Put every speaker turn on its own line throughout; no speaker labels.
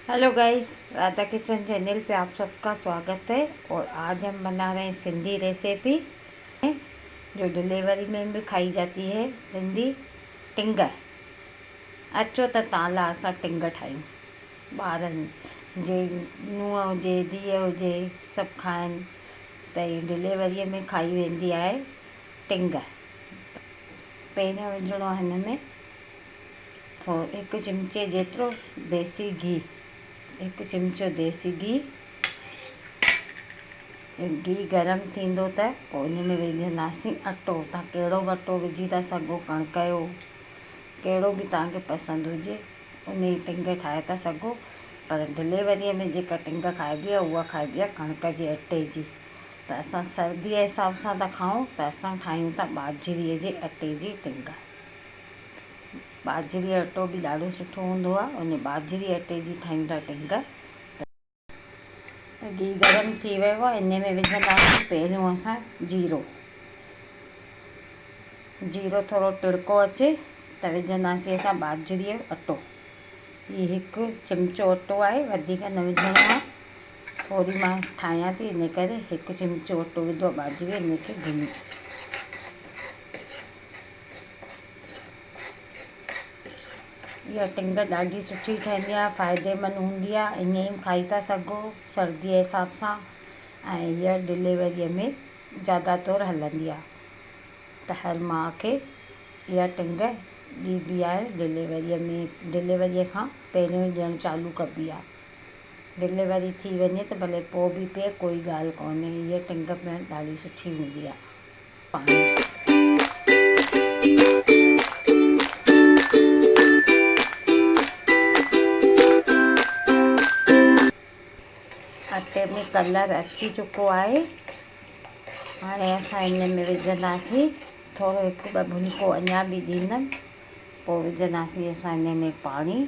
Hello guys, Radha kitchen channel पे आप सबका स्वागत है। और आज हम बना रहे हैं सिंधी रेसिपी जो डिलीवरी में भी खाई जाती है, सिंधी टिंग। अचो त तव्हां लाइ असां टिंग ठाहियूं, ॿारनि जे नूंहं हुजे धीअ हुजे सभु खाइनि, त हीअ डिलीवरीअ में खाई वेंदी आहे टिंग। पहिरियों विझणो आहे हिन में थोरो हिकु चिमचे जेतिरो देसी घी, हिकु चिमचो देसी घी। घी गरम थींदो त पोइ उन में विझंदासीं अटो। तव्हां कहिड़ो बि अटो विझी था सघो, कणिक जो कहिड़ो बि तव्हांखे पसंदि हुजे उन जी टिंग ठाहे था सघो, पर डिलीवरीअ में जेका टिंग खाइबी आहे उहा खाइबी आहे कणिक जे अटे जी। त असां सर्दीअ जे हिसाब सां था खाऊं त असां ठाहियूं था बाजरीअ जे अटे जी टिंग। बाजरीअ जो अटो बि ॾाढो सुठो हूंदो आहे, उन बाजरी अटे जी ठाहियूं था टिंग। त घी गरम थी वियो आहे, इन में विझंदासीं पहिरियों असां जीरो। जीरो थोरो टिड़को अचे त विझंदासीं असां बाजरीअ जो अटो। हीउ हिकु चिमचो अटो आहे, वधीक न विझणो आहे, थोरी मां ठाहियां थी इन करे हिकु चिमचो अटो विधो आहे बाजरी, इनखे भुञो। इहा टिंग ॾाढी सुठी ठहंदी आहे, फ़ाइदेमंद हूंदी आहे, ईअं ई खाई था सघो सर्दीअ जे हिसाब सां, ऐं हीअ डिलीवरीअ में ज़्यादा तौर हलंदी आहे। त हर माउ खे इहा टिंग ॾिबी आहे डिलीवरीअ में, डिलीवरीअ खां पहिरियों ई ॾियणु चालू कबी आहे। डिलीवरी थी वञे त भले पोइ बि पिए, कोई ॻाल्हि कोन्हे, इहा टिंग पियणु ॾाढी सुठी हूंदी आहे। पाणी अटे में कलर अची चुको आहे। हाणे असां हिन में विझंदासीं थोरो, हिकु ॿ भुनको अञा बि ॾींदमि, पोइ विझंदासीं असां हिन में पाणी।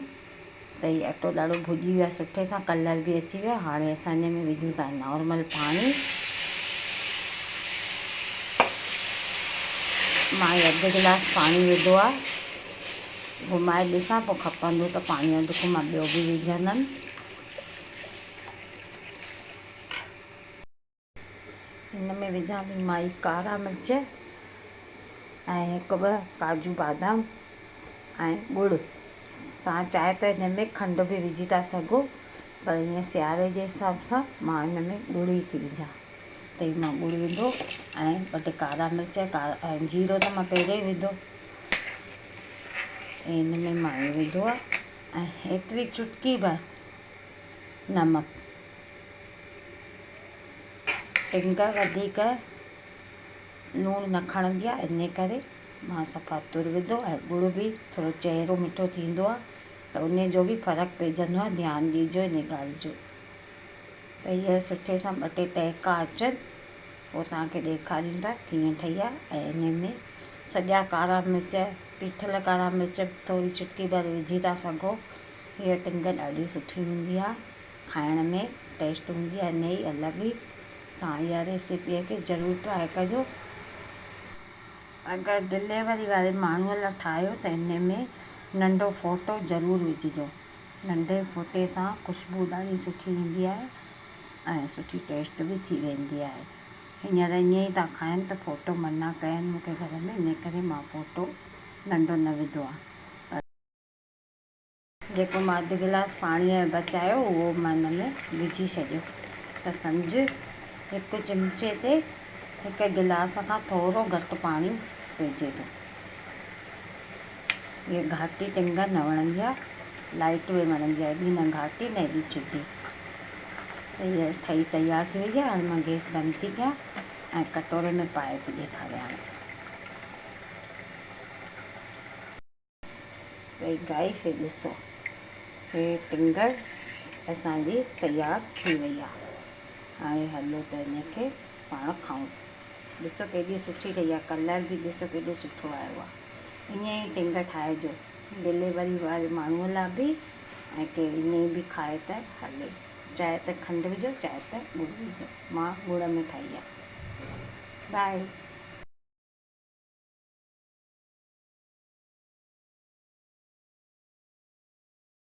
त हीउ अटो ॾाढो भुॼी वियो आहे सुठे सां, कलर बि अची वियो आहे। हाणे असां हिन में विझूं था नॉर्मल पाणी। मां अधु गिलास पाणी विधो आहे, घुमाए ॾिसां, पोइ खपंदो त पाणी अधु मां ॿियो बि विझंदमि। हिन में विझां थी मां कारा मिर्च ऐं हिकु ॿ काजू बादाम ऐं ॻुड़। तव्हां चाहे त हिन में खंडु बि विझी था सघो, पर ईअं सियारे जे हिसाब सां मां हिन में ॻुड़ ई थी विझां। त हीउ मां ॻुड़ विधो ऐं ॿ टे कारा मिर्च ऐं जीरो त मां पहिरियों ई विधो, ऐं हिन में मां इहो विधो आहे ऐं एतिरी चुटकी भरि नमक। टिंग वधीक लूणु न खणंदी आहे, इन करे मां सफ़ा तुर विधो ऐं ॻुड़ बि थोरो चहिरो मिठो थींदो आहे त उन जो बि फ़र्क़ु पइजंदो आहे, ध्यानु ॾिजो इन ॻाल्हि जो। त हीअ सुठे सां ॿ टे टहका अचनि, पोइ तव्हांखे ॾेखारीऊं था कीअं ठही आहे। ऐं इन में सॼा कारा मिर्च, पीठल कारा मिर्च थोरी चुटकी भरि विझी था सघो। हीअ टिंग ॾाढी सुठी हूंदी आहे, खाइण में टेस्ट हूंदी आहे इन जी अलॻि ई। तव्हां इहा रेसिपीअ खे ज़रूरु ट्राई कजो। अगरि डिलीवरी वारे माण्हूअ लाइ ठाहियो त इन में नंढो फोटो ज़रूरु विझिजो। नंढे फोटे सां ख़ुशबू ॾाढी सुठी ईंदी आहे ऐं सुठी टेस्ट बि थी वेंदी आहे। हींअर ईअं ई था खाइनि त फोटो मना कयनि मूंखे घर में, इन करे मां फोटो नंढो न विधो आहे। जेको मां अधु गिलास पाणीअ जो बचायो उहो मां हिन में विझी छॾियो। त सम्झ हिकु चिमचे ते हिकु गिलास खां थोरो घटि पाणी पइजे थो। इहा घाटी टिंग न वणंदी आहे, लाइट वे वणंदी आहे, एॾी न घाटी न एॾी चिटी। त हीअ ठही तयारु थी वई आहे। हाणे मां गैस बंदि थी कयां ऐं कटोरे में पाए थी ॾेखारियांव। भई गाइस, हे ॾिसो, हे टिंग असांजी तयारु थी वई आहे। हाणे हलो त हिनखे पाण खाऊं। ॾिसो केॾी सुठी ठही आहे, कलर बि ॾिसो केॾो सुठो आयो आहे। ईअं ई टिंग ठाहिजो, डिलीवरी वारे माण्हूअ लाइ बि ऐं केरु ईअं ई बि खाए त हले। चाहे त खंडु विझो, चाहे त ॻुड़ विझो, मां ॻुड़ में ठाही आहे। बाय।